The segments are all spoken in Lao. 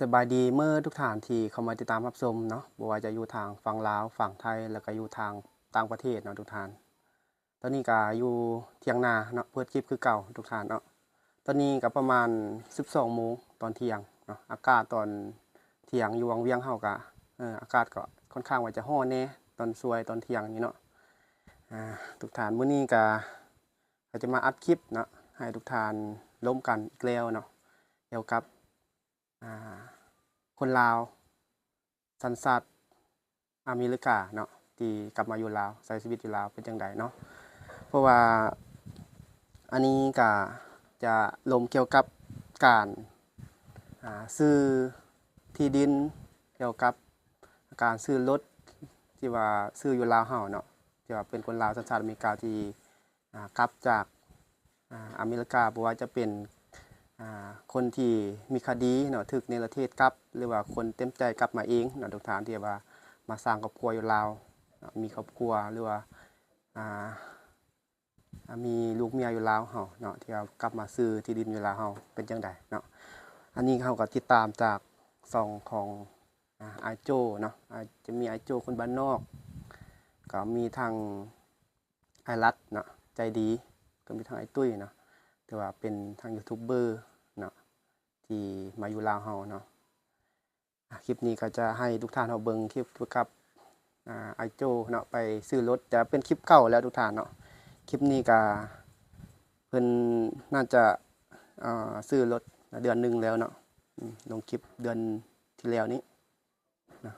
ສະບາຍດີເໝິດທຸກທ່ານທີ່ເຂົ້າມາຕິດຕາມຮັບຊົມເນາະ, ບໍ່ວ່າຈະຢູ່ທາງຝັ່ງລາວ, ຝັ່ງໄທ ແລ້ວກໍຢູ່ທາງຕ່າງປະເທດເນາະທຸກທ່ານ. ຕອນນີ້ກໍຢູ່ຖຽງນາເນາະ, ເປີດຄລິບຄືເກົ່າທຸກທ່ານເນາະ. ຕອນນີ້ກໍປະມານສິບສອງໂມງຕອນທ່ຽງເນາະ, ອາກາດຕອນທ່ຽງຢູ່ວັງວຽງເຮົາກໍ ເອີ ອາກາດກໍຄ່ອນຂ້າງວ່າຈະຮ້ອນແດ່, ຕອນສວຍຕອນທ່ຽງນີ້ເນາະ. ອາ ທຸກທ່ານ, ມື້ນີ້ກໍ ກໍຈະມາອັດຄລິບເນາະ ໃຫ້ທຸກທ່ານລົມກັນອີກແລ້ວເນາະ ກ່ຽວກັບ ອາ ຄົນລາວສັນຊາດອາເມລິກາເນາະ ທີ່ກັບມາຢູ່ລາວ ໃຊ້ຊີວິດຢູ່ລາວເປັນຈັ່ງໃດເນາະ. ເພາະວ່າອັນນີ້ກະຈະລົມກ່ຽວກັບການ ອາ ຊື້ທີ່ດິນ, ກ່ຽວກັບການຊື້ລົດທີ່ວ່າຊື້ຢູ່ລາວເຮົາເນາະ, ທີ່ວ່າເປັນຄົນລາວສັນຊາດອາເມລິກາທີ່ ອາ ກັບຈາກ ອາ ອາເມລິກາ, ບໍ່ວ່າຈະເປັນ ອາ ຄົນທີ່ມີຄະດີເນາະ ຖືກເນລະເທດກັບ ຫຼືວ່າຄົນເຕັມໃຈກັບມາເອງເນາະ ທຸກທ່ານ ທີ່ວ່າມາສ້າງຄອບຄົວຢູ່ລາວເນາະ, ມີຄອບຄົວ ຫຼືວ່າ ອາ ອາ ມີລູກເມຍຢູ່ລາວເຮົາເນາະ ທີ່ວ່າກັບມາຊື້ທີ່ດິນຢູ່ລາວເຮົາເປັນຈັ່ງໃດເນາະ. ອັນນີ້ເຮົາກໍຕິດຕາມຈາກຊ່ອງຂອງ ອາ ອ້າຍໂຈ້ເນາະ, ອາ ຈະມີອ້າຍໂຈ້ຄົນບ້ານນອກ, ກໍມີທັງ ອ້າຍລັດເນາະ ໃຈດີ, ກໍມີທັງອ້າຍຕຸ້ຍເນາະ ທີ່ວ່າເປັນທັງຢູທູບເບີເນາະ ທີ່ມາຢູ່ລາວເຮົາເນາະ. ອາ ຄລິບນີ້ກໍຈະໃຫ້ທຸກທ່ານເຮົາເບິ່ງຄລິບກ່ຽວກັບ ອາ ອ້າຍໂຈ້ເນາະ ໄປຊື້ລົດ, ຈະເປັນຄລິບເກົ່າແລ້ວທຸກທ່ານເນາະ. ຄລິບນີ້ກໍເພິ່ນໜ້າຈະ ເອີ ຊື້ລົດເດືອນໜຶ່ງແລ້ວເນາະ, ອາ ລົງຄລິບເດືອນທີ່ແລ້ວນີ້ເນາ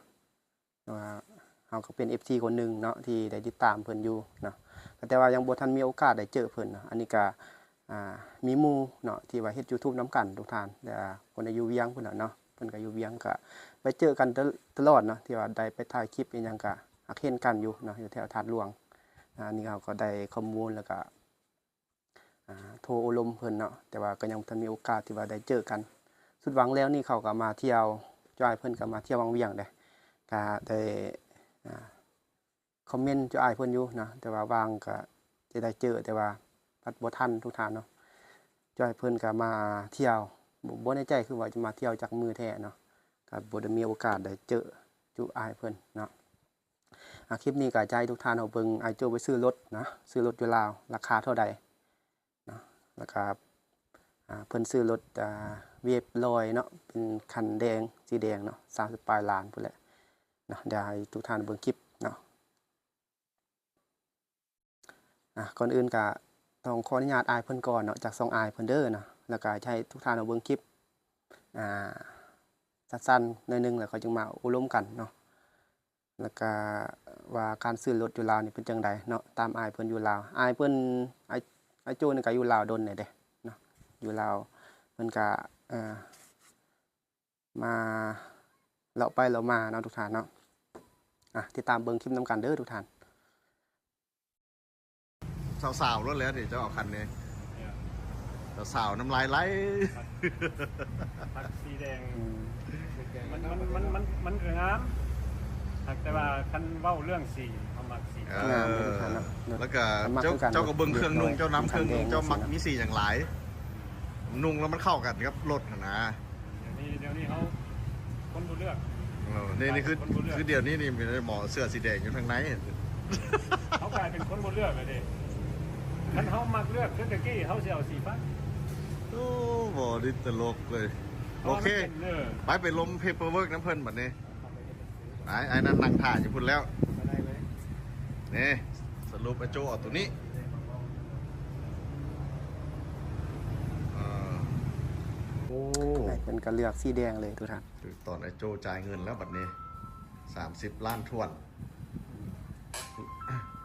ະ. ວ່າເຮົາກໍເປັນເອັຟຊີຄົນໜຶ່ງເນາະ ທີ່ໄດ້ຕິດຕາມເພິ່ນຢູ່ເນາະ, ແຕ່ວ່າຍັງບໍ່ທັນມີໂອກາດໄດ້ເຈີເພິ່ນເນາະ. ອັນນີ້ກໍ ອາ ມີໝູ່ເນາະ ທີ່ວ່າເຮັດຢູທູບນຳກັນທຸກທ່ານ, ແຕ່ວ່າເພິ່ນກໍຢູ່ວຽງພຸ້ນແຫຼະເນາະ, ເພິ່ນກໍຢູ່ວຽງ ກໍໄປເຈີກັນຕະ ຕະຫຼອດເນາະ, ທີ່ວ່າໄດ້ໄປຖ່າຍຄລິບອີ່ຫຍັງກໍຮັກເຫັນກັນຢູ່ເນາະ ຢູ່ແຖວທາດຫຼວງ. ອາ ອັນນີ້ເຮົາກໍໄດ້ຂໍ້ມູນ ແລ້ວກໍ ອາ ໂທໂອ້ລົມເພິ່ນເນາະ, ແຕ່ວ່າກໍຍັງບໍ່ທັນມີໂອກາດທີ່ວ່າໄດ້ເຈີກັນ. ສຸດຫວັງແລ້ວນີ້ເຂົາກໍມາທ່ຽວ, ເຈົ້າອ້າຍເພິ່ນກໍມາທ່ຽວວັງວຽງເດ້, ກໍໄດ້ ອາ ຄອມເມັນເຈົ້າອ້າຍເພິ່ນຢູ່ເນາະ, ແຕ່ວ່າຫວັງກໍຈະໄດ້ເຈີ, ແຕ່ວ່າພັດບໍ່ທັນທຸກທ່ານເນາະ. ເຈົ້າອ້າຍເພິ່ນກໍມາທ່ຽວ, ບໍ່ ບໍ່ແນ່ໃຈຄືວ່າຈະມາທ່ຽວຈັກມື້ແທ້ເນາະ, ກໍບໍ່ໄດ້ມີໂອກາດໄດ້ເຈີເຈົ້າອ້າຍເພິ່ນເນາະ. ອາ ຄລິບນີ້ກໍຈະໃຫ້ທຸກທ່ານເຮົາເບິ່ງອ້າຍໂຈ້ໄປຊື້ລົດເນາະ, ຊື້ລົດຢູ່ລາວ ລາຄາເທົ່າໃດເນາະ, ແລ້ວກໍ ອາ ເພິ່ນຊື້ລົດ ອາ ເວບຮ້ອຍເນາະ, ເປັນຄັນແດງ ສີແດງເນາະ, ສາມສິບປາຍລ້ານພຸ້ນແຫຼະເນາະ. ດຽວໃຫ້ທຸກທ່ານເບິ່ງຄລິບເນາະ. ອາ ກ່ອນອື່ນກໍຕ້ອງຂໍອະນຸຍາດອ້າຍເພິ່ນກ່ອນເນາະ, ຈາກຊ່ອງອ້າຍເພິ່ນເດີເນາະ, ແລ້ວກໍຈະໃຫ້ທຸກທ່ານເຮົາເບິ່ງຄລິບ ອາ ສັ້ນໆໜ້ອຍໜຶ່ງ ແລ້ວຄ່ອຍຈຶ່ງມາໂອ້ລົມກັນເນາະ. ແລ້ວກະວ່າການຊື້ລົດຢູ່ລາວນີ້ເປັນຈັ່ງໃດເນາະ, ຕາມອ້າຍເພິ່ນຢູ່ລາວ. ອ້າຍເພິ່ນ ອ້າຍ ອ້າຍໂຈ້ນີ້ກະຢູ່ລາວດົນແລ້ວເດ້ເນາະ, ຢູ່ລາວເພິ່ນກະ ເອີ ມາເລາະໄປເລາະມາເນາະທຸກທ່ານເນາະ. ອ່ະ ຕິດຕາມເບິ່ງຄລິບນຳກັນເດີທຸກທ່ານ. ສາວໆໂລດແຫຼະນີ້ ເຈົ້າເອົາຄັນນີ້ ສາວໆນ້ຳລາຍໄຫຼ. ພັດ ພັດສີແດງ ອືມ ມັນ ມັນ ມັນ ມັນ ມັນກໍງາມ ຫາກແຕ່ວ່າ ອືມ ຄັນເວົ້າເລື່ອງສີ ເຮົາມັກສີ ເອີ ງາມເດ້ທຸກທ່ານເນາະ. ແລ້ວກໍ ມັກ ເຈົ້າ ຄືກັນ ເຈົ້າກໍເບິ່ງເຄື່ອງນຸ່ງ ເຈົ້ານຳເຄື່ອງນຸ່ງ ເຄື່ອງແດງ ເຈົ້າມັກ ສຽງຫຍັງ ມີສີຫຍັງຫຼາຍ ນຸ່ງແລ້ວມັນເຂົ້າກັນກັບລົດຫັ້ນນະ. ດຽວນີ້ ດຽວນີ້ເຮົາຄົນບໍ່ເລືອກ. ເອີ ນີ້ ນີ້ຄື ຄົນບໍ່ເລືອກ ຄືດຽວນີ້ນີ້ມີໝໍເສື້ອສີແດງຢູ່ທາງໃນ. ເຮົາກາຍເປັນຄົນບໍ່ເລືອກແລ້ວເດ້. ຄັນເຮົາມັກເລືອກຄືແຕ່ກີ້ ເຮົາຊິເອົາສີຟ້າ. ໂອ້ ບໍ່ ນີ້ຕະຫຼົກເລີຍ. ໂອເຄ ເພາະວ່າມັນເປັນ ເອີ ໄປ ໄປລົມ paperwork ນຳເພິ່ນບັດນີ້. ໄປ ໄອ້ນັ້ນນັ່ງຖ້າຢູ່ພຸ້ນແລ້ວ. ໄປໄດ້ເລີຍ. ນີ້ ສະຫຼຸບອ້າຍໂຈ້ເອົາໂຕນີ້. ເອີ ໂອ້ ເພິ່ນກໍເລືອກສີແດງເລີຍທຸກທ່ານ. ຄືຕອນອ້າຍໂຈ້ຈ່າຍເງິນແລ້ວບັດນີ້ ສາມສິບລ້ານຖ້ວນ.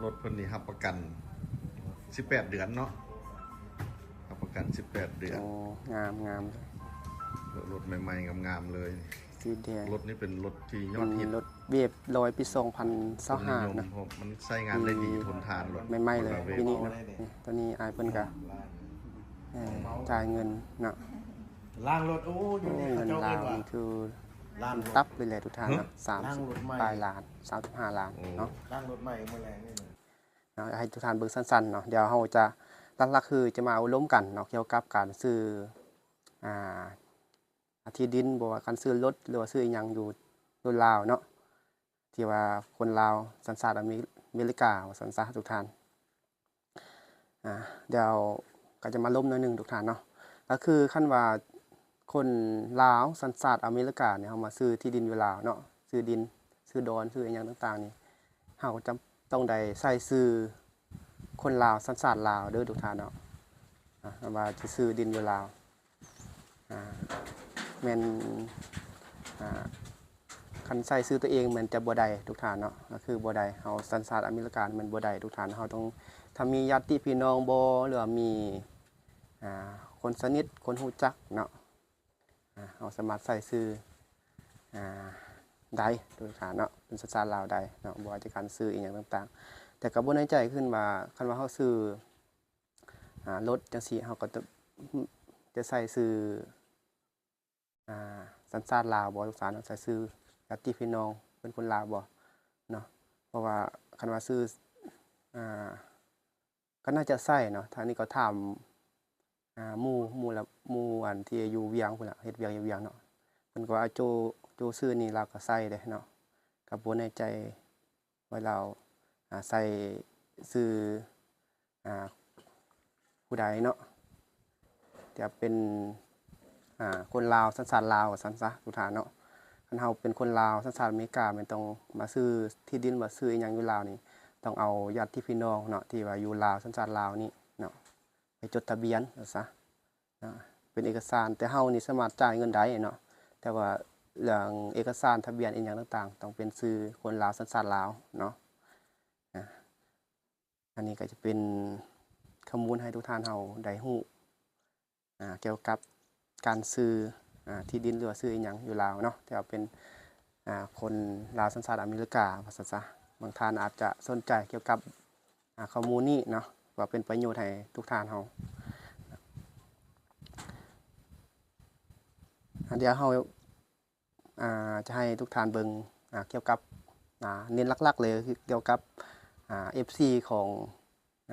ລົດເພິ່ນນີ້ຮັບປະກັນສິບແປດເດືອນເນາະ, ຮັບປະກັນສິບແປດເດືອນ. ໂອ້ ງາມໆ ເລີຍ ລົດໃໝ່ໆງາມໆເລີຍ. ສີແດງ ລົດນີ້ເປັນລົດທີ່ຍອດຮິດ ເປັນລົດເວບຮ້ອຍປີສອງພັນຊາວຫ້າ ຄົນນິຍົມເນາະ, ເພາະມັນໃຊ້ງານໄດ້ດີ ອືມ ທົນທານ ລົດໃໝ່ໆເລີຍ ໃນປີນີ້ເນາະ. ນີ້ ຕອນນີ້ອ້າຍເພິ່ນກໍ ເອີ ຈ່າຍເງິນເນາະ. ລ້າງລົດ ໂອ້ ຢູ່ນີ້ ໂອ້ ເຂົາເຈົ້າເອີ້ນວ່າ ເງິນລາວນີ້ຄືລ້າງລົດ ຕັບເລີຍແຫຼະທຸກທ່ານເນາະ. ຮະ ສາມສິບປາຍລ້ານ ສາມສິບຫ້າລ້ານເນາະ. ໂອ້ ລ້າງລົດໃໝ່ມື້ແລງນີ້ເນາະ. ໃຫ້ທຸກທ່ານເບິ່ງສັ້ນໆເນາະ. ດຽວເຮົາຈະ ຫຼັກໆຄືຈະມາໂອ້ລົມກັນເນາະ ກ່ຽວກັບການຊື້ ອ່າ ທີ່ດິນ ບໍ່ວ່າການຊື້ລົດ ຫຼືວ່າຊື້ອີ່ຫຍັງຢູ່ ຢູ່ລາວເນາະ ທີ່ວ່າຄົນລາວສັນຊາດອາເມ ເມລິກາວ່າຊັ້ນຊະທຸກທ່ານ. ອາ ດຽວກໍຈະມາລົມໜ້ອຍໜຶ່ງທຸກທ່ານເນາະ ກໍຄືຄັນວ່າຄົນລາວສັນຊາດອາເມລິການີ້ ເຮົາມາຊື້ທີ່ດິນຢູ່ລາວເນາະ ຊື້ດິນ ຊື້ດອນ ຊື້ອີ່ຫຍັງຕ່າງໆນີ້ ເຮົາຈຳຕ້ອງໄດ້ໃສ່ຊື່ຄົນລາວສັນຊາດລາວເດີທຸກທ່ານເນາະ ອາ ວ່າຈະຊື້ດິນຢູ່ລາວ. ອາ ແມ່ນ ອາ ຄັນໃສ່ຊື່ຕົວເອງແມ່ນຈະບໍ່ໄດ້ທຸກທ່ານເນາະ ກໍຄືບໍ່ໄດ້ ເຮົາສັນຊາດອາເມລິກາແມ່ນບໍ່ໄດ້ທຸກທ່ານ ເຮົາຕ້ອງ ຖ້າມີຍາດຕິພີ່ນ້ອງບໍ່ ຫຼືວ່າມີ ອາ ຄົນສະໜິດ ຄົນຮູ້ຈັກເນາະ ອາ ເຮົາສາມາດໃສ່ຊື່ ອາ ໄດ້ທຸກທ່ານເນາະ ເປັນສັນຊາດລາວໄດ້ເນາະ ບໍ່ວ່າຈະການຊື້ອີ່ຫຍັງຕ່າງໆ ແຕ່ກໍບໍ່ແນ່ໃຈຂຶ້ນວ່າ ຄັນວ່າເຮົາຊື້ ອາ ລົດຈັ່ງຊີ້ ເຮົາກໍຈະ ຈະໃສ່ຊື່ ອາ ສັນຊາດລາວບໍ່ ລູກສາວເນາະ ໃສ່ຊື່ຍາດຕິພີ່ນ້ອງເປັນຄົນລາວບໍ່ເນາະ ເພາະວ່າຄັນວ່າຊື່ ອາ ກໍໜ້າຈະໃສ່ເນາະ ທາງນີ້ກໍຖາມ ອາ ໝູ່ ໝູ່ລະ ໝູ່ອັນທີ່ຢູ່ວຽງພຸ້ນລະ ເຮັດວຽກຢູ່ວຽງເນາະ ເພິ່ນກໍວ່າ ໂຈ ໂຈຊື່ນີ້ລາວກໍໃສ່ເດ້ເນາະ ກໍບໍ່ແນ່ໃຈວ່າລາວ ອາ ໃສ່ຊື່ ອາ ຜູ້ໃດເນາະ ຈະເປັນ ອາ ຄົນລາວ ສັນຊາດລາວວ່າຊັ້ນຊະທຸກທ່ານເນາະ ຄັນເຮົາເປັນຄົນລາວສັນຊາດອາເມລິກາ ແມ່ນຕ້ອງມາຊື້ທີ່ດິນ ມາຊື້ອີ່ຫຍັງຢູ່ລາວນີ້ ຕ້ອງເອົາຍາດຕິພີ່ນ້ອງເນາະ ທີ່ວ່າຢູ່ລາວ ສັນຊາດລາວນີ້ເນາະ ໄປຈົດທະບຽນວ່າຊະ ເນາະ ເປັນເອກະສານ ແຕ່ເຮົານີ້ສາມາດຈ່າຍເງິນໄດ້ເນາະ ແຕ່ວ່າເລື່ອງເອກະສານທະບຽນອີ່ຫຍັງຕ່າງໆ ຕ້ອງເປັນຊື່ຄົນລາວສັນຊາດລາວເນາະ ອາ ອັນນີ້ກໍຈະເປັນຂໍ້ມູນໃຫ້ທຸກທ່ານເຮົາໄດ້ຮູ້ ອາ ກ່ຽວກັບການຊື້ ອາ ທີ່ດິນ ຫຼືວ່າຊື້ອີ່ຫຍັງຢູ່ລາວເນາະ ທີ່ວ່າເປັນ ອາ ຄົນລາວສັນຊາດອາເມລິກາວ່າຊັ້ນຊະ ບາງທ່ານອາດຈະສົນໃຈກ່ຽວກັບ ອາ ຂໍ້ມູນນີ້ເນາະ ວ່າເປັນປະໂຫຍດໃຫ້ທຸກທ່ານເຮົາ ອາ ດຽວເຮົາ ອາ ຈະໃຫ້ທຸກທ່ານເບິ່ງ ອາ ກ່ຽວກັບ ອາ ເນັ້ນຫຼັກໆເລີຍ ຄືກ່ຽວກັບ ອາ ເອັຟຊີຂອງ ອ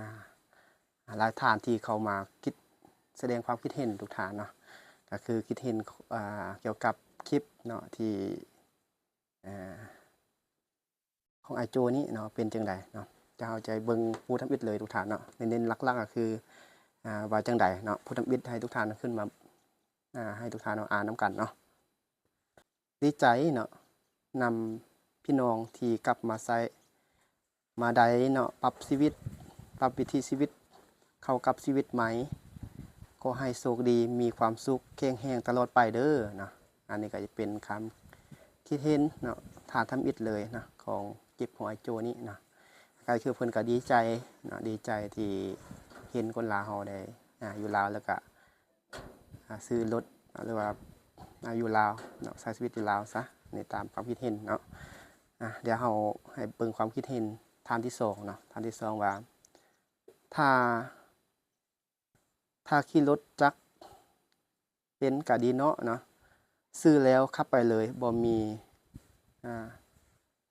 າ ຫຼາຍທ່ານທີ່ເຂົ້າມາຄິດ ສະແດງຄວາມຄິດເຫັນທຸກທ່ານເນາະ ກໍຄືຄິດເຫັນ ອາ ກ່ຽວກັບຄລິບເນາະ ທີ່ ອາ ຂອງອ້າຍໂຈນີ້ເນາະ ເປັນຈັ່ງໃດເນາະ ຈະເຮົາຈະເບິ່ງຜູ້ທຳອິດເລີຍທຸກທ່ານເນາະ ເນັ້ນໆຫຼັກໆກໍຄື ອາ ວ່າຈັ່ງໃດເນາະ ຜູ້ທຳອິດໃຫ້ທຸກທ່ານຂຶ້ນມາ ອາ ໃຫ້ທຸກທ່ານເຮົາອ່ານນຳກັນເນາະ. ດີໃຈເນາະ ນຳພີ່ນ້ອງທີ່ກັບມາໃຊ້ ມາໄດ້ເນາະ ປັບຊີວິດ ປັບວິຖີຊີວິດ ເຂົ້າກັບຊີວິດໃໝ່ ຂໍໃຫ້ໂຊກດີ ມີຄວາມສຸກ ແຂງແຮງຕະຫຼອດໄປເດີເນາະ. ອັນນີ້ກໍຈະເປັນຄຳຄິດເຫັນເນາະ ທ່ານທຳອິດເລີຍເນາະ ຂອງເຈັບຫົວໄອ້ໂຈ້ນີ້ເນາະ. ກໍຄືເພິ່ນກໍດີໃຈເນາະ ດີໃຈທີ່ເຫັນຄົນລາວເຮົາໄດ້ ອາ ຢູ່ລາວ ແລ້ວກໍ ອາ ຊື້ລົດ ຫຼືວ່າ ອາ ຢູ່ລາວເນາະ ໃຊ້ຊີວິດຢູ່ລາວຊະ ໃນຕາມຄວາມຄິດເຫັນເນາະ. ອາ ດຽວເຮົາໃຫ້ເບິ່ງຄວາມຄິດເຫັນທ່ານທີສອງເນາະ. ທ່ານທີສອງວ່າ ຖ້າ ຖ້າຂີ່ລົດຈັກເປັນກະດີເນາະ ເນາະ ຊື້ແລ້ວຂັບໄປເລີຍ ບໍ່ມີ ອາ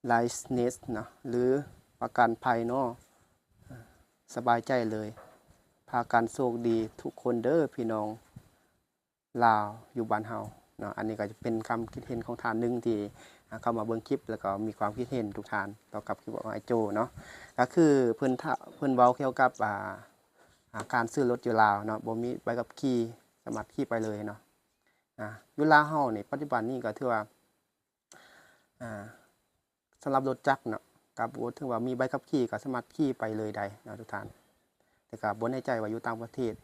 ໄລເຊັນເນສເນາະ ຫຼື ປະກັນໄພເນາະ ສະບາຍໃຈເລີຍ. ພາກັນໂຊກດີທຸກຄົນເດີພີ່ນ້ອງລາວຢູ່ບ້ານເຮົາເນາະ. ອັນນີ້ກໍຈະເປັນຄຳຄິດເຫັນຂອງທ່ານໜຶ່ງທີ່ ອາ ເຂົ້າມາເບິ່ງຄລິບ ແລ້ວກໍມີຄວາມຄິດເຫັນທຸກທ່ານຕໍ່ກັບຄລິບຂອງອ້າຍໂຈ້ເນາະ. ກໍຄືເພິ່ນ ເພິ່ນເວົ້າກ່ຽວກັບ ອາ ອາ ການຊື້ລົດຢູ່ລາວເນາະ ບໍ່ມີໃບຂັບຂີ່ ສາມາດຂີ່ໄປເລີຍເນາະ. ອາ ຢູ່ລາວເຮົານີ້ ປັດຈຸບັນນີ້ກໍຖືວ່າ ອາ ສຳລັບລົດຈັກເນາະ ກໍບໍ່ເຖິງວ່າມີໃບຂັບຂີ່ ກໍສາມາດຂີ່ໄປເລີຍໄດ້ເນາະທຸກທ່ານ. ແຕ່ກໍບໍ່ແນ່ໃຈວ່າຢູ່ຕ່າງປະເທດ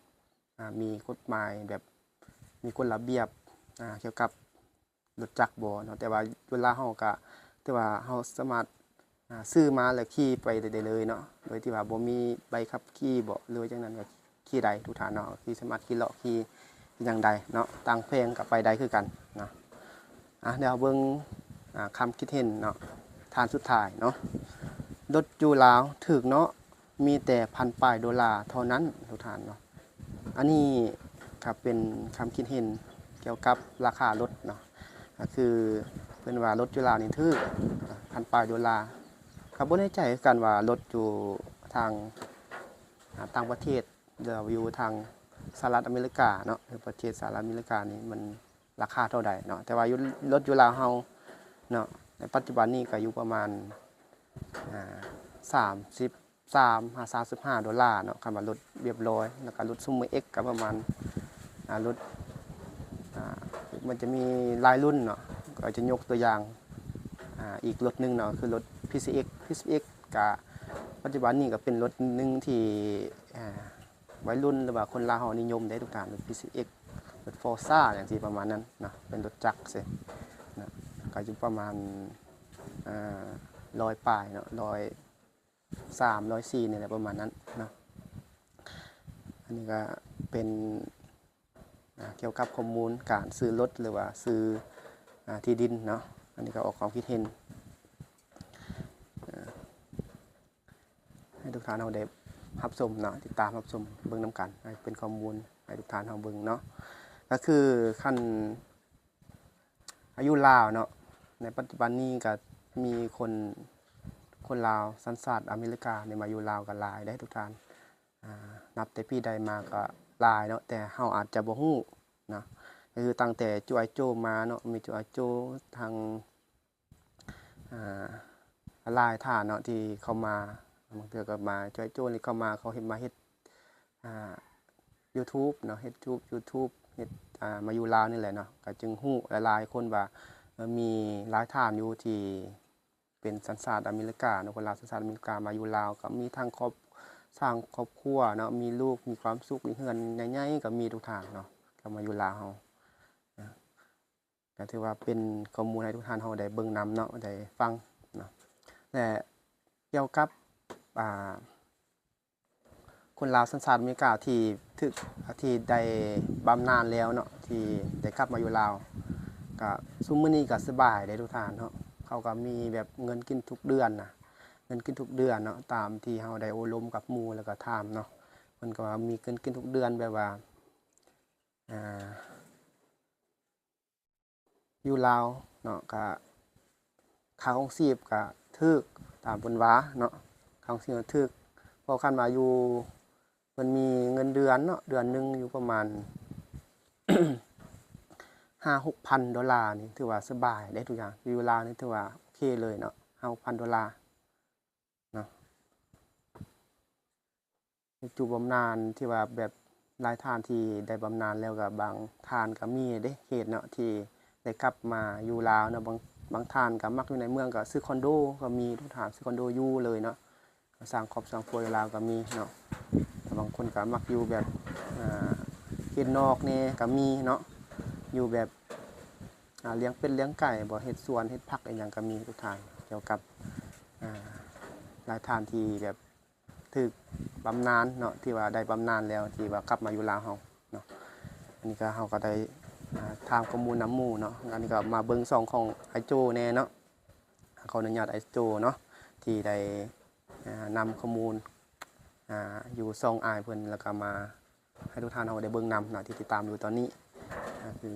ອາ ມີກົດໝາຍແບບ ມີກົດລະບຽບ ອາ ກ່ຽວກັບລົດຈັກບໍ່ເນາະ. ແຕ່ວ່າຢູ່ລາວເຮົາກໍຖືວ່າເຮົາສາມາດ ອາ ຊື້ມາແລ້ວຂີ່ໄປໄດ້ເລີຍເນາະ ໂດຍທີ່ວ່າບໍ່ມີໃບຂັບຂີ່ບໍ ຫຼືວ່າຈັ່ງນັ້ນກໍຂີ່ໄດ້ທຸກທ່ານເນາະ. ຂີ່ ສາມາດຂີ່ເລາະຂີ່ຫຍັງໄດ້ເນາະ ຕ່າງແຂວງກໍໄປໄດ້ຄືກັນເນາະ. ອາ ດຽວເຮົາເບິ່ງ ອາ ຄຳຄິດເຫັນເນາະ ທ່ານສຸດທ້າຍເນາະ. ລົດຢູ່ລາວຖືກເນາະ ມີແຕ່ພັນປາຍໂດລາເທົ່ານັ້ນທຸກທ່ານເນາະ. ອັນນີ້ກໍເປັນຄຳຄິດເຫັນກ່ຽວກັບລາຄາລົດເນາະ ກໍຄືເພິ່ນວ່າລົດຢູ່ລາວນີ້ຖືກ ພັນປາຍໂດລາ. ກໍບໍ່ແນ່ໃຈຄືກັນວ່າລົດຢູ່ທາງ ອາ ຕ່າງປະເທດ ຫຼືຢູ່ທາງສະຫະລັດອາເມລິກາເນາະ ຫຼືປະເທດສະຫະລັດອາເມລິການີ້ມັນ ລາຄາເທົ່າໃດເນາະ. ແຕ່ວ່າຢູ່ ລົດຢູ່ລາວເຮົາເນາະ ໃນປັດຈຸບັນນີ້ກໍຢູ່ປະມານ ອ່າ ສາມສິບສາມຫາສາມສິບຫ້າໂດລາເນາະ ຄັນວ່າລົດຮຽບຮ້ອຍ. ແລ້ວກໍລົດຊຸມເມເອັກກໍປະມານ ອ່າ ລົດ ອ່າ ມັນຈະມີຫຼາຍລຸ້ນເນາະ ກໍຈະຍົກຕົວຢ່າງ ອ່າ ອີກລົດໜຶ່ງເນາະ ຄືລົດພີຊີເອັກ. ພີຊີເອັກ ກະປັດຈຸບັນນີ້ກໍເປັນລົດໜຶ່ງທີ່ ອ່າ ໄວລຸ້ນ ຫຼືວ່າຄົນລາວເຮົານິຍົມເດ້ທຸກທ່ານ, ລົດພີຊີເອັກ ລົດຟໍຊາ ຫຍັງຊີ້ປະມານນັ້ນເນາະ, ເປັນລົດຈັກຊີ້ເນາະ, ກໍຢູ່ປະມານ ເອີ ຮ້ອຍປາຍເນາະ, ຮ້ອຍສາມ ຮ້ອຍສີ່ ນີ້ແຫຼະ ປະມານນັ້ນເນາະ. ອັນນີ້ກໍເປັນ ອ່າ ກ່ຽວກັບຂໍ້ມູນການຊື້ລົດ ຫຼືວ່າຊື້ ອ່າ ທີ່ດິນເນາະ. ອັນນີ້ກໍອອກຄວາມຄິດເຫັນ ເອີ ໃຫ້ທຸກທ່ານເຮົາໄດ້ຮັບຊົມເນາະ, ຕິດຕາມຮັບຊົມເບິ່ງນຳກັນ, ໃຫ້ເປັນຂໍ້ມູນໃຫ້ທຸກທ່ານເຮົາເບິ່ງເນາະ. ກໍຄືຄັນ ອາຍຸລາວເນາະ, ໃນປັດຈຸບັນນີ້ກໍມີຄົນ ຄົນລາວສັນຊາດອາເມລິການີ້ມາຢູ່ລາວກໍຫຼາຍເດ້ທຸກທ່ານ. ອ່າ ນັບແຕ່ປີໃດມາກໍຫຼາຍເນາະ, ແຕ່ເຮົາອາດຈະບໍ່ຮູ້ເນາະ. ກໍຄືຕັ້ງແຕ່ໂຈໄອໂຈມາເນາະ, ມີໂຈໄອໂຈ ທາງ ອ່າ ຫຼາຍທ່ານເນາະທີ່ເຂົ້າມາ, ບາງເທື່ອກໍມາໂຈໄອໂຈນີ້ເຂົ້າມາ, ເຂົາເຮັດ ມາເຮັດ ອ່າ ຢູທູບເນາະ, ເຮັດຢູທູບ ເຮັດ ອ່າ ມາຢູ່ລາວນີ້ແຫຼະເນາະ, ກໍຈຶ່ງຮູ້ຫຼາຍໆຄົນວ່າ ເອີ ມີຫຼາຍທ່ານຢູ່ທີ່ເປັນສັນຊາດອາເມລິກາເນາະ, ຄົນລາວສັນຊາດອາເມລິກາມາຢູ່ລາວ, ກໍມີທັງຄອບ ສ້າງຄອບຄົວເນາະ, ມີລູກ ມີຄວາມສຸກ, ມີເຮືອນໃຫຍ່ໆ ກໍມີທຸກທ່ານເນາະ, ກໍມາຢູ່ລາວເຮົາ. ກໍຖືວ່າເປັນຂໍ້ມູນໃຫ້ທຸກທ່ານເຮົາໄດ້ເບິ່ງນຳເນາະ, ໄດ້ຟັງເນາະ. ແລະ ກ່ຽວກັບ ອ່າ ຄົນລາວສັນຊາດອາເມລິກາທີ່ຖືກ ທີ່ໄດ້ບຳນານແລ້ວເນາະ, ທີ່ໄດ້ກັບມາຢູ່ລາວ, ກະຊຸມມື້ນີ້ກະສະບາຍເດ້ທຸກທ່ານເນາະ. ເຂົາກະມີແບບເງິນກິນທຸກເດືອນນະ, ເງິນກິນທຸກເດືອນເນາະ, ຕາມທີ່ເຮົາໄດ້ໂອ້ລົມກັບໝູ່ແລ້ວກະຖາມເນາະ, ເພິ່ນກໍວ່າມີເງິນກິນທຸກເດືອນ ແບບວ່າ ອ່າ ຢູ່ລາວເນາະ ກະຄ່າຄອງຊີບກະຖືກຕາມເພິ່ນວ່າເນາະ, ຄ່າຄອງຊີບກະຖືກ. ເພາະຄັນວ່າຢູ່ ເພິ່ນມີເງິນເດືອນເນາະ, ເດືອນໜຶ່ງຢູ່ປະມານຫ້າຫົກພັນໂດລານີ້ ຖືວ່າສະບາຍເດ້ທຸກຢ່າງ. ຢູ່ລາວນີ້ຖືວ່າໂອເຄເລີຍເນາະ, ຫ້າຫົກພັນໂດລາເນາະ. ຈຸບຳນານທີ່ວ່າແບບຫຼາຍທ່ານທີ່ໄດ້ບຳນານແລ້ວ ກໍບາງທ່ານກໍມີເດ້ເຫດເນາະ ທີ່ໄດ້ກັບມາຢູ່ລາວເນາະ. ບາງ ບາງທ່ານກໍມັກຢູ່ໃນເມືອງ ກໍຊື້ຄອນໂດກໍມີ ທຸກທ່ານ, ຊື້ຄອນໂດຢູ່ເລີຍເນາະ, ສ້າງຄອບສ້າງຄົວຢູ່ລາວກໍມີເນາະ. ແຕ່ບາງຄົນກໍມັກຢູ່ແບບ ອ່າ ເຂດນອກແດ່ກໍມີເນາະ, ຢູ່ແບບ ອ່າ ລ້ຽງເປັດລ້ຽງໄກ່ບໍ ເຮັດສວນເຮັດຜັກອີ່ຫຍັງກໍມີ ທຸກທ່ານ. ກ່ຽວກັບ ອ່າ ຫຼາຍທ່ານທີ່ແບບ ຖືກບຳນານເນາະ, ທີ່ວ່າໄດ້ບຳນານແລ້ວ ທີ່ວ່າກັບມາຢູ່ລາວເຮົາເນາະ. ອັນນີ້ກໍ ເຮົາກໍໄດ້ ອ່າ ຖາມຂໍ້ມູນນຳໝູ່ເນາະ. ອັນນີ້ກໍມາເບິ່ງຊ່ອງຂອງອ້າຍໂຈ້ແດ່ເນາະ, ຂໍອະນຸຍາດອ້າຍໂຈ້ເນາະ ທີ່ໄດ້ ອ່າ ນຳຂໍ້ມູນ ອ່າ ຢູ່ຊ່ອງອ້າຍເພິ່ນ ແລ້ວກໍມາໃຫ້ທຸກທ່ານເຮົາໄດ້ເບິ່ງນຳເນາະ ທີ່ຕິດຕາມຢູ່ຕອນນີ້. ກໍຄື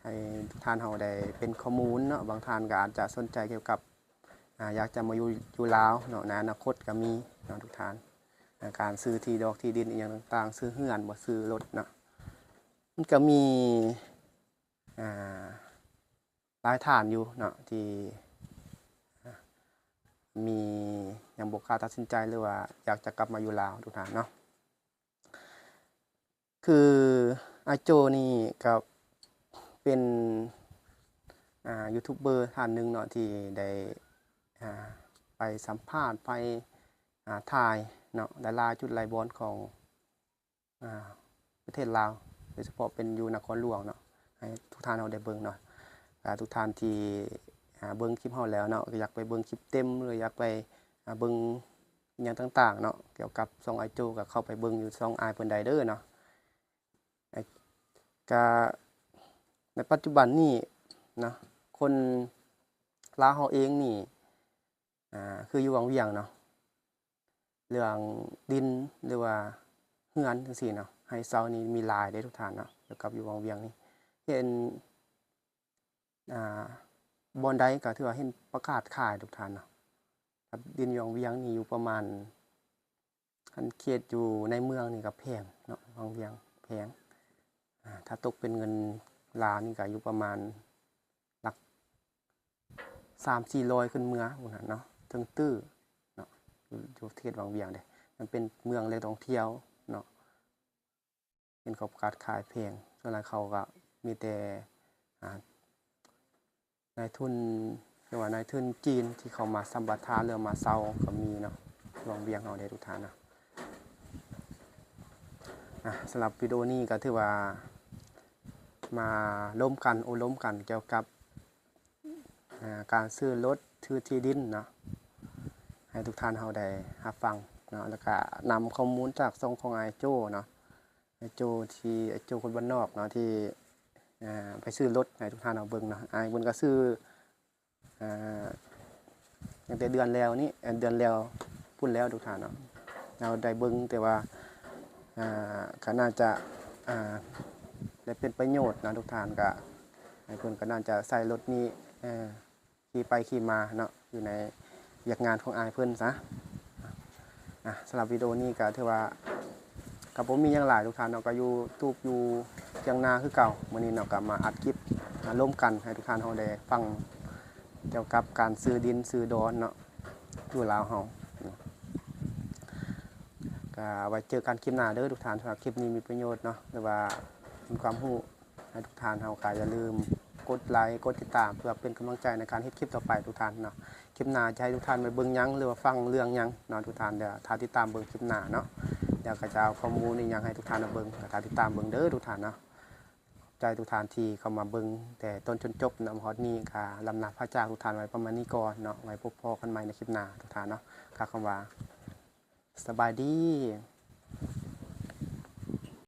ໃຫ້ທຸກທ່ານເຮົາໄດ້ເປັນຂໍ້ມູນເນາະ, ບາງທ່ານກໍອາດຈະສົນໃຈກ່ຽວກັບ ອ່າ ຢາກຈະມາຢູ່ ຢູ່ລາວເນາະ ໃນອະນາຄົດກໍມີເນາະທຸກທ່ານ. ອ່າ ການຊື້ທີ່ດອກທີ່ດິນອີ່ຫຍັງຕ່າງໆ, ຊື້ເຮືອນບໍ ຊື້ລົດເນາະ, ມັນກໍມີ ອ່າ ຫຼາຍທ່ານຢູ່ເນາະ ທີ່ ອ່າ ມີ ຍັງບໍ່ກ້າຕັດສິນໃຈ ຫຼືວ່າຢາກຈະກັບມາຢູ່ລາວ ທຸກທ່ານເນາະ. ຄືອ້າຍໂຈ້ນີ້ກໍເປັນ ອ່າ ຢູທູບເບີທ່ານໜຶ່ງເນາະ ທີ່ໄດ້ ອ່າ ໄປສຳພາດ ໄປ ອ່າ ຖ່າຍເນາະ ຫຼາຍໆຈຸດຫຼາຍບ່ອນຂອງ ອ່າ ປະເທດລາວ, ໂດຍສະເພາະເປັນຢູ່ນະຄອນຫຼວງເນາະ, ໃຫ້ທຸກທ່ານເຮົາໄດ້ເບິ່ງເນາະ. ອ່າ ທຸກທ່ານທີ່ ອ່າ ເບິ່ງຄລິບເຮົາແລ້ວເນາະ ກໍຢາກໄປເບິ່ງຄລິບເຕັມ ຫຼືຢາກໄປ ອ່າ ເບິ່ງ ອີ່ຫຍັງຕ່າງໆເນາະ ກ່ຽວກັບຊ່ອງອ້າຍໂຈ້ ກໍເຂົ້າໄປເບິ່ງຢູ່ຊ່ອງອ້າຍເພິ່ນໄດ້ເດີເນາະ. ກະໃນປັດຈຸບັນນີ້ເນາະ ຄົນລາວເຮົາເອງນີ້ ອ່າ ຄືຢູ່ວັງວຽງເນາະ ເລື່ອງດິນ ຫຼືວ່າເຮືອນຈັ່ງຊີ້ເນາະ ໃຫ້ເຊົ່ານີ້ມີຫຼາຍເດ້ທຸກທ່ານເນາະ. ກ່ຽວກັບຢູ່ວັງວຽງນີ້ ເຫັນ ອ່າ ບ່ອນໃດກໍຖືວ່າເຫັນປະກາດຂາຍທຸກທ່ານເນາະ. ຖ້າດິນຢູ່ວັງວຽງນີ້ຢູ່ປະມານ ຄັນເຂດຢູ່ໃນເມືອງນີ້ກໍແພງເນາະ, ວັງວຽງແພງ. ອ່າ ຖ້າຕົກເປັນເງິນ ລາວນີ້ກໍຢູ່ປະມານຫຼັກສາມສີ່ຮ້ອຍຂຶ້ນເມືອພຸ້ນນະເນາະ ເທິງຕື້ເນາະ ຢູ່ ຢູ່ເຂດວັງວຽງເດ້. ມັນເປັນເມືອງແຫຼ່ງທ່ອງທ່ຽວເນາະ ເປັນຂອບກາດຂາຍແພງ. ສ່ວນຫຼາຍເຂົາກໍມີແຕ່ ອ່າ ນາຍທຶນ ຫຼືວ່ານາຍທຶນຈີນທີ່ເຂົາມາສຳປະທານ ຫຼືມາເຊົ່າກໍມີເນາະ ວັງວຽງເຮົາເດ້ທຸກທ່ານເນາະ. ອ່າ ສຳລັບວິດີໂອນີ້ກໍຖືວ່າມາລົມກັນ ໂອ້ລົມກັນກ່ຽວກັບ ອ່າ ການຊື້ລົດ ຊື້ທີ່ດິນເນາະ ໃຫ້ທຸກທ່ານເຮົາໄດ້ຮັບຟັງເນາະ ແລ້ວກະນຳຂໍ້ມູນຈາກຊ່ອງຂອງອ້າຍໂຈ້ເນາະ ອ້າຍໂຈ້ທີ່ ອ້າຍໂຈ້ຄົນບ້ານນອກເນາະ ທີ່ ອ່າ ໄປຊື້ລົດໃຫ້ທຸກທ່ານເຮົາເບິ່ງເນາະ. ອ້າຍເພິ່ນກໍຊື້ ອ່າ ຕັ້ງແຕ່ເດືອນແລ້ວນີ້ ເອີ ເດືອນແລ້ວພຸ້ນແລ້ວທຸກທ່ານເນາະ. ເຮົາໄດ້ເບິ່ງ ແຕ່ວ່າ ອ່າ ກໍໜ້າຈະ ອ່າ ໄດ້ເປັນປະໂຫຍດເນາະທຸກທ່ານ. ກໍອ້າຍເພິ່ນກໍໜ້າຈະໃຊ້ລົດນີ້ ເອີ ຂີ່ໄປຂີ່ມາເນາະ ຢູ່ໃນວຽກງານຂອງອ້າຍເພິ່ນຊະ. ອ່າ ສຳລັບວິດີໂອນີ້ກໍຖືວ່າ ກໍບໍ່ມີຫຍັງຫຼາຍທຸກທ່ານເນາະ ກໍຢູ່ຕູບຢູ່ຖຽງນາຄືເກົ່າ. ມື້ນີ້ເນາະ ກໍມາອັດຄລິບ ມາລົມກັນໃຫ້ທຸກທ່ານເຮົາໄດ້ຟັງກ່ຽວກັບການຊື້ດິນຊື້ດອນເນາະ ຢູ່ລາວເຮົາເນາະ. ກໍໄວ້ເຈີກັນຄລິບໜ້າເດີທຸກທ່ານ. ສຳລັບຄລິບນີ້ມີປະໂຫຍດເນາະ ຫຼືວ່າມີຄວາມຮູ້ ໃຫ້ທຸກທ່ານເຮົາກໍຢ່າລືມກົດໄລ ກົດຕິດຕາມ ເພື່ອເປັນກຳລັງໃຈໃນການເຮັດຄລິບຕໍ່ໄປທຸກທ່ານເນາະ. ຄລິບໜ້າຈະໃຫ້ທຸກທ່ານໄປເບິ່ງຫຍັງ ຫຼືວ່າຟັງເລື່ອງຫຍັງເນາະທຸກທ່ານ ດຽວຖ້າຕິດຕາມເບິ່ງຄລິບໜ້າເນາະ. ດຽວກໍຈະເອົາຂໍ້ມູນອີ່ຫຍັງໃຫ້ທຸກທ່ານໄດ້ເບິ່ງ ກໍຖ້າຕິດຕາມເບິ່ງເດີທຸກທ່ານເນາະ. ຂອບໃຈທຸກທ່ານທີ່ເຂົ້າມາເບິ່ງແຕ່ຕົ້ນຈົນຈົບເນາະ. ມາຮອດນີ້ກໍລຳລາພາຈາກທຸກທ່ານໄວ້ປະມານນີ້ກ່ອນເນາະ. ໄວ້ພົບພໍ້ກັນໃໝ່ໃນຄລິບໜ້າທຸກທ່ານເນາະ. ກໍຄຳວ່າ ສະບາຍດີ.